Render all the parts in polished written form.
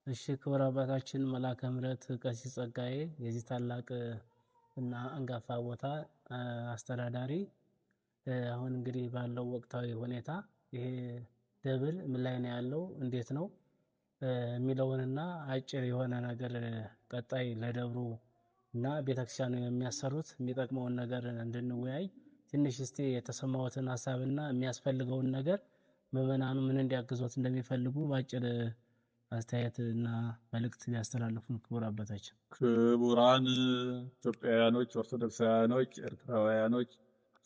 እሺ ክቡር አባታችን መልአከ ምሕረት ቀሲስ ጸጋዬ የዚህ ታላቅ እና አንጋፋ ቦታ አስተዳዳሪ፣ አሁን እንግዲህ ባለው ወቅታዊ ሁኔታ ይሄ ደብር ምን ላይ ነው ያለው፣ እንዴት ነው የሚለውንና አጭር የሆነ ነገር ቀጣይ ለደብሩ እና ቤተክርስቲያኑ የሚያሰሩት የሚጠቅመውን ነገር እንድንወያይ ትንሽ እስቲ የተሰማዎትን ሀሳብና የሚያስፈልገውን ነገር ምዕመናኑ ምን እንዲያግዞት እንደሚፈልጉ በአጭር አስተያየት እና መልእክት ቢያስተላልፉን ክቡር አባታችን። ክቡራን ኢትዮጵያውያኖች፣ ኦርቶዶክሳውያኖች፣ ኤርትራውያኖች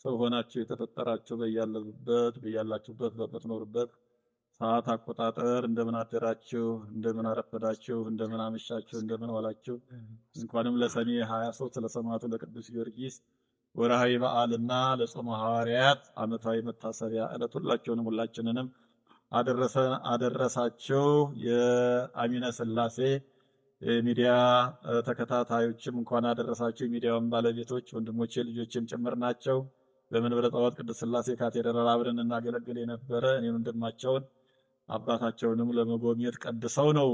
ሰው ሆናችሁ የተፈጠራችሁ በያለበት በያላችሁበት በምትኖሩበት ሰዓት አቆጣጠር እንደምን አደራችሁ፣ እንደምን አረፈዳችሁ፣ እንደምን አመሻችሁ፣ እንደምን ዋላችሁ። እንኳንም ለሰኔ 23 ለሰማዕቱ ለቅዱስ ጊዮርጊስ ወርሃዊ በዓልና ለጾመ ሐዋርያት ዓመታዊ መታሰቢያ ዕለት ሁላችሁንም ሁላችንንም አደረሳችሁ። የአሚነ ስላሴ ሚዲያ ተከታታዮችም እንኳን አደረሳችሁ። የሚዲያውን ባለቤቶች ወንድሞቼ ልጆቼም ጭምር ናቸው። በመንበረ ጸባዖት ቅድስት ሥላሴ ካቴድራል አብረን እናገለግል የነበረ እኔም ወንድማቸውን አባታቸውንም ለመጎብኘት ቀድሰው ነው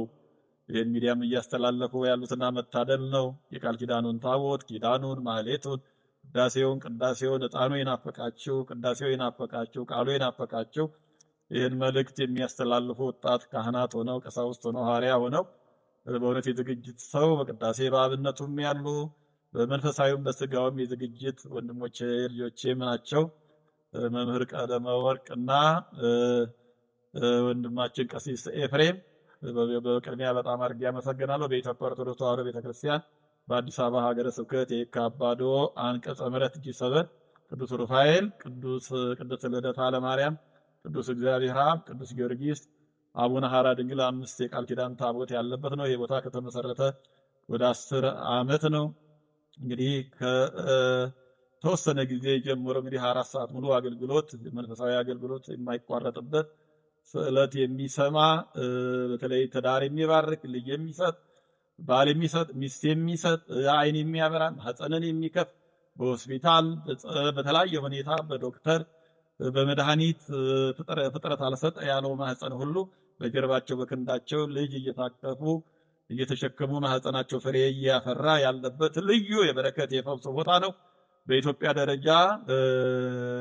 ይህን ሚዲያም እያስተላለፉ ያሉትና መታደል ነው። የቃል ኪዳኑን ታቦት ኪዳኑን፣ ማህሌቱን፣ ቅዳሴውን ቅዳሴውን ዕጣኑ የናፈቃችሁ፣ ቅዳሴው የናፈቃችሁ፣ ቃሉ የናፈቃችሁ ይህን መልእክት የሚያስተላልፉ ወጣት ካህናት ሆነው ቀሳውስት ሆነው ሐዋርያ ሆነው በእውነት የዝግጅት ሰው በቅዳሴ በአብነቱም ያሉ በመንፈሳዊም በስጋውም የዝግጅት ወንድሞቼ ልጆቼም ናቸው። መምህር ቀለመ ወርቅና ወንድማችን ቀሲስ ኤፍሬም በቅድሚያ በጣም አድርጌ አመሰግናለሁ። በኢትዮጵያ ኦርቶዶክስ ተዋሕዶ ቤተክርስቲያን በአዲስ አበባ ሀገረ ስብከት የየካ አባዶ አንቀጸ ምሕረት G7 ቅዱስ ሩፋኤል፣ ቅዱስ ልደታ ለማርያም፣ ቅዱስ እግዚአብሔር አብ፣ ቅዱስ ጊዮርጊስ፣ አቡነ ሐራ ድንግል 5 የቃል ኪዳን ታቦት ያለበት ነው። ይህ ቦታ ከተመሰረተ ወደ 10 ዓመት ነው። እንግዲህ ከተወሰነ ጊዜ ጀምሮ እንግዲህ 4 ሰዓት ሙሉ አገልግሎት መንፈሳዊ አገልግሎት የማይቋረጥበት ስዕለት የሚሰማ በተለይ ትዳር የሚባርክ ልጅ የሚሰጥ ባል የሚሰጥ ሚስት የሚሰጥ ዓይን የሚያበራ ማህፀንን የሚከፍት በሆስፒታል በተለያየ ሁኔታ በዶክተር በመድኃኒት ፍጥረት አልሰጠ ያለው ማህፀን ሁሉ በጀርባቸው በክንዳቸው ልጅ እየታቀፉ እየተሸከሙ ማህፀናቸው ፍሬ እያፈራ ያለበት ልዩ የበረከት የፈውስ ቦታ ነው። በኢትዮጵያ ደረጃ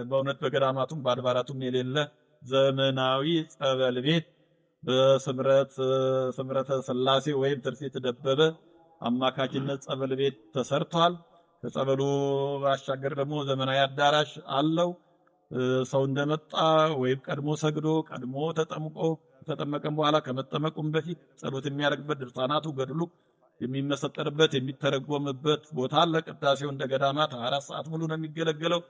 በእውነት በገዳማቱም በአድባራቱም የሌለ ዘመናዊ ጸበል ቤት በስምረተ ሥላሴ ወይም ትርሲት ደበበ አማካኝነት ጸበል ቤት ተሰርቷል። ከጸበሉ ባሻገር ደግሞ ዘመናዊ አዳራሽ አለው። ሰው እንደመጣ ወይም ቀድሞ ሰግዶ ቀድሞ ተጠምቆ ከተጠመቀም በኋላ ከመጠመቁም በፊት ጸሎት የሚያደርግበት ድርሳናቱ ገድሉ የሚመሰጠርበት የሚተረጎምበት ቦታ አለ። ቅዳሴው እንደ ገዳማት 4 ሰዓት ሙሉ ነው የሚገለገለው።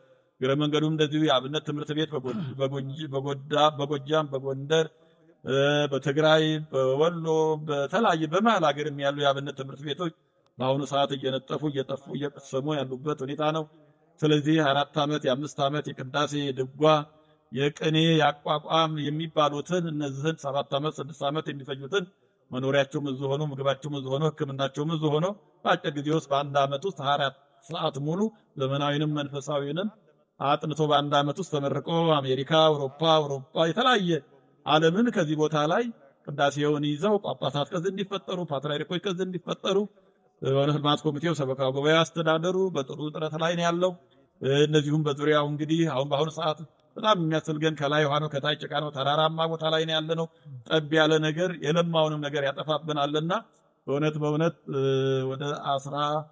እግረ መንገዱም እንደዚሁ የአብነት ትምህርት ቤት በጎጃም፣ በጎንደር፣ በትግራይ፣ በወሎ፣ በተለያየ በመሃል ሀገርም ያሉ የአብነት ትምህርት ቤቶች በአሁኑ ሰዓት እየነጠፉ እየጠፉ እየቀሰሙ ያሉበት ሁኔታ ነው። ስለዚህ 4 ዓመት የ5 ዓመት የቅዳሴ የድጓ የቅኔ የአቋቋም የሚባሉትን እነዚህን 7 ዓመት 6 ዓመት የሚፈጁትን መኖሪያቸውም እዚሁ ሆኖ ምግባቸውም እዚሁ ሆኖ ሕክምናቸውም እዚሁ ሆኖ በአጭር ጊዜ ውስጥ በአንድ ዓመት ውስጥ 24 ሰዓት ሙሉ ዘመናዊንም መንፈሳዊንም አጥንቶ በአንድ ዓመት ውስጥ ተመርቆ አሜሪካ፣ አውሮፓ የተለያየ ዓለምን ከዚህ ቦታ ላይ ቅዳሴውን ይዘው ጳጳሳት ከዚህ እንዲፈጠሩ ፓትርያርኮች ከዚህ እንዲፈጠሩ ልማት ኮሚቴው ሰበካ ጉባኤ አስተዳደሩ በጥሩ ጥረት ላይ ነው ያለው። እነዚሁም በዙሪያው እንግዲህ አሁን በአሁኑ ሰዓት በጣም የሚያስፈልገን ከላይ ውሃ ነው፣ ከታች ጭቃ ነው፣ ተራራማ ቦታ ላይ ነው ያለነው። ጠብ ያለ ነገር የለማውንም ነገር ያጠፋብናልና በእውነት በእውነት ወደ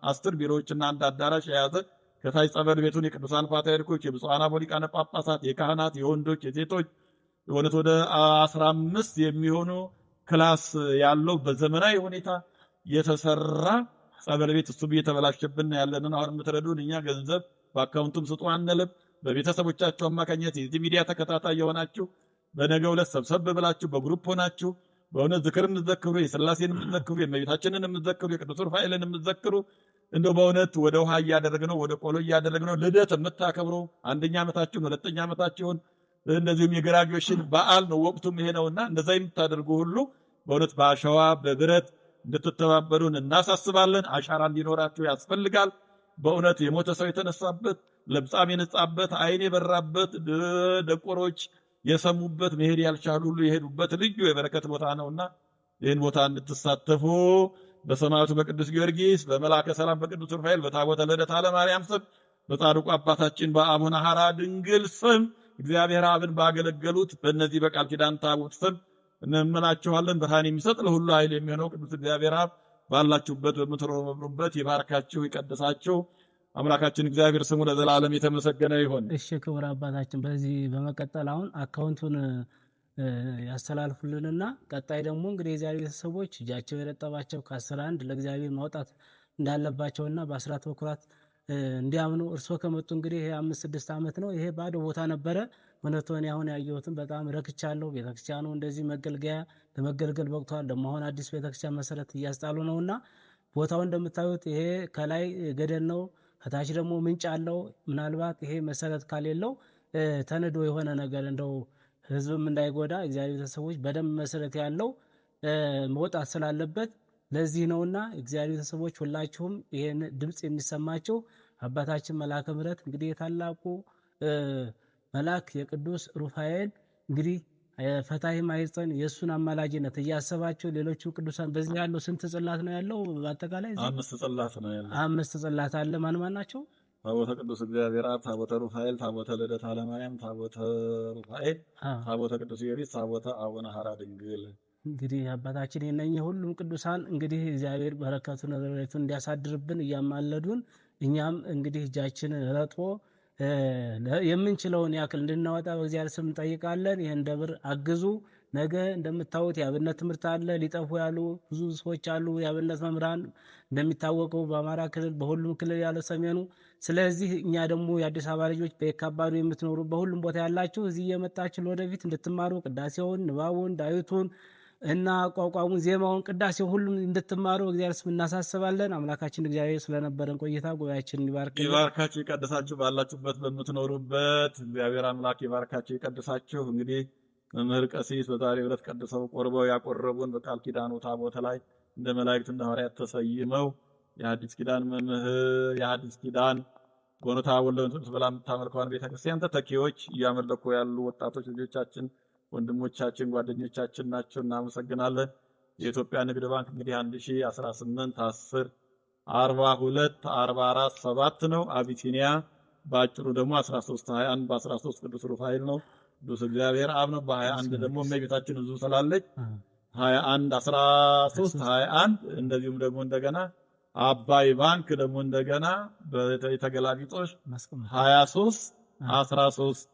10 ቢሮዎችና አንድ አዳራሽ የያዘ ከታች ጸበል ቤቱን የቅዱሳን ፓትርያርኮች፣ የብፁዓን አበው ሊቃነ ጳጳሳት፣ የካህናት፣ የወንዶች፣ የሴቶች በእውነት ወደ 15 የሚሆኑ class ያለው በዘመናዊ ሁኔታ የተሰራ ጸበል ቤት እሱም እየተበላሸብን ያለንን አሁን የምትረዱን እኛ ገንዘብ በአካውንቱም ስጡ አንልም። በቤተሰቦቻችሁ አማካኝነት የዚህ ሚዲያ ተከታታይ የሆናችሁ በነገው ዕለት ሰብሰብ ብላችሁ በ group ሆናችሁ በእውነት ዝክር የምትዘክሩ የሥላሴን የምትዘክሩ የእመቤታችንን የምትዘክሩ የቅዱስ ሩፋኤልን የምትዘክሩ እንደው በእውነት ወደ ውሃ እያደረግነው ወደ ቆሎ እያደረግነው ልደት የምታከብሩ አንደኛ ዓመታችሁን ሁለተኛ ዓመታችሁን እንደዚሁም የ graduation በዓል ነው ወቅቱም ይሄ ነውና እንደዛ የምታደርጉ ሁሉ በእውነት በአሸዋ በብረት እንድትተባበሩን እናሳስባለን። አሻራ እንዲኖራችሁ ያስፈልጋል። በእውነት የሞተ ሰው የተነሳበት፣ ለምጻም የነጻበት፣ ዓይን የበራበት፣ ደንቆሮች የሰሙበት፣ መሄድ ያልቻሉ ሁሉ የሄዱበት ልዩ የበረከት ቦታ ነውና ይህን ቦታ እንድትሳተፉ በሰማዕቱ በቅዱስ ጊዮርጊስ፣ በመልአከ ሰላም በቅዱስ ሩፋኤል፣ በታቦተ ልደታ ለማርያም ስም፣ በጻድቁ አባታችን በአቡነ ሐራ ድንግል ስም፣ እግዚአብሔር አብን ባገለገሉት በእነዚህ በቃል ኪዳን ታቦት ስም እንመናችኋለን። ብርሃን የሚሰጥ ለሁሉ ኃይል የሚሆነው ቅዱስ እግዚአብሔር አብ ባላችሁበት በምትኖሩበት ይባርካችሁ፣ ይቀድሳችሁ። አምላካችን እግዚአብሔር ስሙ ለዘላለም የተመሰገነ ይሁን። እሺ ክቡር አባታችን፣ በዚህ በመቀጠል አሁን አካውንቱን ያስተላልፉልንና ቀጣይ ደግሞ እንግዲህ የእግዚአብሔር ቤተሰቦች እጃቸው የረጠባቸው ከ11 ለእግዚአብሔር ማውጣት እንዳለባቸውና በአስራት በኩራት እንዲያምኑ። እርስዎ ከመጡ እንግዲህ ይሄ 5-6 ዓመት ነው። ይሄ ባዶ ቦታ ነበረ። እውነቱን አሁን ያየሁትን በጣም ረክቻለሁ። ቤተክርስቲያኑ እንደዚህ መገልገያ ለመገልገል በቅቷል። ደግሞ አሁን አዲስ ቤተክርስቲያን መሰረት እያስጣሉ ነውና ቦታው እንደምታዩት ይሄ ከላይ ገደል ነው፣ ከታች ደግሞ ምንጭ አለው። ምናልባት ይሄ መሰረት ካሌለው ተንዶ የሆነ ነገር እንደው ህዝብም እንዳይጎዳ እግዚአብሔር ቤተሰቦች በደንብ መሰረት ያለው መውጣት ስላለበት ለዚህ ነውና እግዚአብሔር ቤተሰቦች ሁላችሁም ይሄን ድምፅ የሚሰማቸው አባታችን መልአከ ምሕረት እንግዲህ የታላቁ መልአክ የቅዱስ ሩፋኤል እንግዲህ ፈታሒ ማኅፀን የእሱን አማላጅነት እያሰባቸው ሌሎቹ ቅዱሳን በዚህ ያለው ስንት ጽላት ነው ያለው? በአጠቃላይ 5 ጽላት ነው ያለው። 5 ጽላት አለ። ማን ማን ናቸው? ታቦተ ቅዱስ እግዚአብሔር አብ፣ ታቦተ ሩፋኤል፣ ታቦተ ልደታ ለማርያም፣ ታቦተ ሩፋኤል፣ ታቦተ ቅዱስ ጊዮርጊስ፣ ታቦተ አቡነ ሐራ ድንግል። እንግዲህ አባታችን የነኚህ ሁሉም ቅዱሳን እንግዲህ እግዚአብሔር በረከቱን ረድኤቱን እንዲያሳድርብን እያማለዱን እኛም እንግዲህ እጃችን ረጥቦ የምንችለውን ያክል እንድናወጣ በእግዚአብሔር ስም እንጠይቃለን። ይህን ደብር አግዙ። ነገ እንደምታዩት የአብነት ትምህርት አለ። ሊጠፉ ያሉ ብዙ ሰዎች አሉ። የአብነት መምህራን እንደሚታወቀው በአማራ ክልል በሁሉም ክልል ያለው ሰሜኑ። ስለዚህ እኛ ደግሞ የአዲስ አበባ ልጆች በየካ አባዶ የምትኖሩ በሁሉም ቦታ ያላችሁ እዚህ እየመጣችሁ ለወደፊት እንድትማሩ ቅዳሴውን፣ ንባቡን፣ ዳዊቱን እና አቋቋሙን፣ ዜማውን፣ ቅዳሴውን ሁሉም እንድትማሩ እግዚአብሔር ስም እናሳስባለን። አምላካችን እግዚአብሔር ስለነበረን ቆይታ ጉባኤያችንን ይባርክ፣ ይባርካችሁ፣ ይቀድሳችሁ። ባላችሁበት በምትኖሩበት እግዚአብሔር አምላክ ይባርካችሁ፣ ይቀድሳችሁ። እንግዲህ መምህር ቀሲስ በዛሬው ዕለት ቀድሰው ቆርበው ያቆረቡን በቃል ኪዳኑ ታቦት ላይ እንደ መላእክት እንደ ሐዋርያት ተሰይመው የሐዲስ ኪዳን መምህር የሐዲስ ኪዳን ጎኖታ ወልደ ብላ የምታመልከዋን ቤተክርስቲያን ተተኪዎች እያመለኩ ያሉ ወጣቶች ልጆቻችን፣ ወንድሞቻችን፣ ጓደኞቻችን ናቸው። እናመሰግናለን። የኢትዮጵያ ንግድ ባንክ እንግዲህ 1018 10 42 44 7 ነው። አቢሲኒያ በአጭሩ ደግሞ 13 21 በ13 ቅዱስ ሩፋኤል ነው። ቅዱስ እግዚአብሔር አብ ነው። በ21 ደግሞ እመቤታችን ብዙ ስላለች 21 13 21 እንደዚሁም ደግሞ እንደገና አባይ ባንክ ደግሞ እንደገና የተገላቢጦሽ 23 13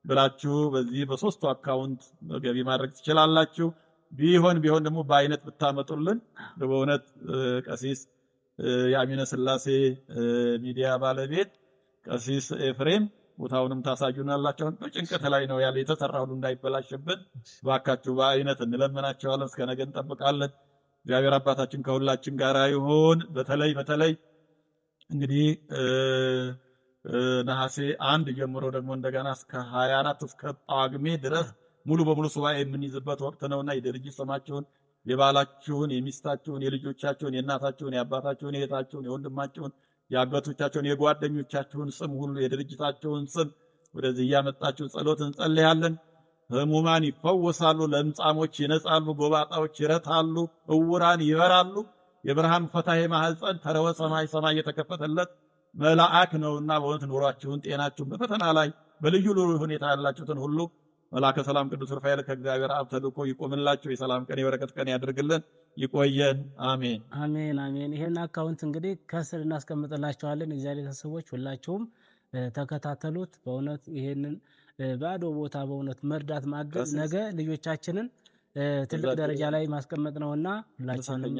ብላችሁ በዚህ በሶስቱ አካውንት ገቢ ማድረግ ትችላላችሁ። ቢሆን ቢሆን ደግሞ በአይነት ብታመጡልን በእውነት ቀሲስ የአሚነ ስላሴ ሚዲያ ባለቤት ቀሲስ ኤፍሬም ቦታውንም ታሳዩናላችሁ። በጭንቀት ላይ ነው ያለ የተሰራ ሁሉ እንዳይበላሽብን ባካችሁ በአይነት እንለምናቸዋለን። እስከ ነገ እንጠብቃለን። እግዚአብሔር አባታችን ከሁላችን ጋር ይሁን። በተለይ በተለይ እንግዲህ ነሐሴ 1 ጀምሮ ደግሞ እንደገና እስከ 24 እስከ ጳጉሜ ድረስ ሙሉ በሙሉ ሱባኤ የምንይዝበት ወቅት ነውና የድርጅት ስማችሁን፣ የባላችሁን፣ የሚስታችሁን፣ የልጆቻችሁን፣ የእናታችሁን፣ የአባታችሁን፣ የእህታችሁን፣ የወንድማችሁን፣ የአጎቶቻችሁን፣ የጓደኞቻችሁን ስም ሁሉ የድርጅታችሁን ስም ወደዚህ እያመጣችሁ ጸሎት እንጸልያለን። ህሙማን ይፈወሳሉ፣ ለምጻሞች ይነጻሉ፣ ጎባጣዎች ይረታሉ፣ እውራን ይበራሉ። የብርሃን ፈታሔ ማህፀን ተረወ ሰማይ ሰማይ የተከፈተለት መልአክ ነውና በእውነት ኑሯችሁን፣ ጤናችሁን በፈተና ላይ በልዩ ልዩ ሁኔታ ያላችሁትን ሁሉ መልአከ ሰላም ቅዱስ ሩፋኤል ከእግዚአብሔር አብ ተልኮ ይቆምላችሁ። የሰላም ቀን የበረከት ቀን ያድርግልን። ይቆየን። አሜን አሜን አሜን። ይሄን አካውንት እንግዲህ ከስር እናስቀምጥላችኋለን። የእግዚአብሔር ቤተሰቦች ሁላችሁም ተከታተሉት። በእውነት ይሄንን ባዶ ቦታ በእውነት መርዳት ማገዝ ነገ ልጆቻችንን ትልቅ ደረጃ ላይ ማስቀመጥ ነውና ሁላችንም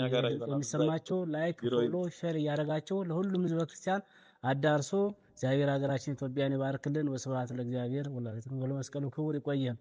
የሚሰማቸው like፣ follow፣ share እያደረጋቸው ለሁሉም ህዝበ ክርስቲያን አዳርሶ እግዚአብሔር ሀገራችን ኢትዮጵያን ይባርክልን። ወስብሐት ለእግዚአብሔር ወለመስቀሉ ክቡር። ይቆየን።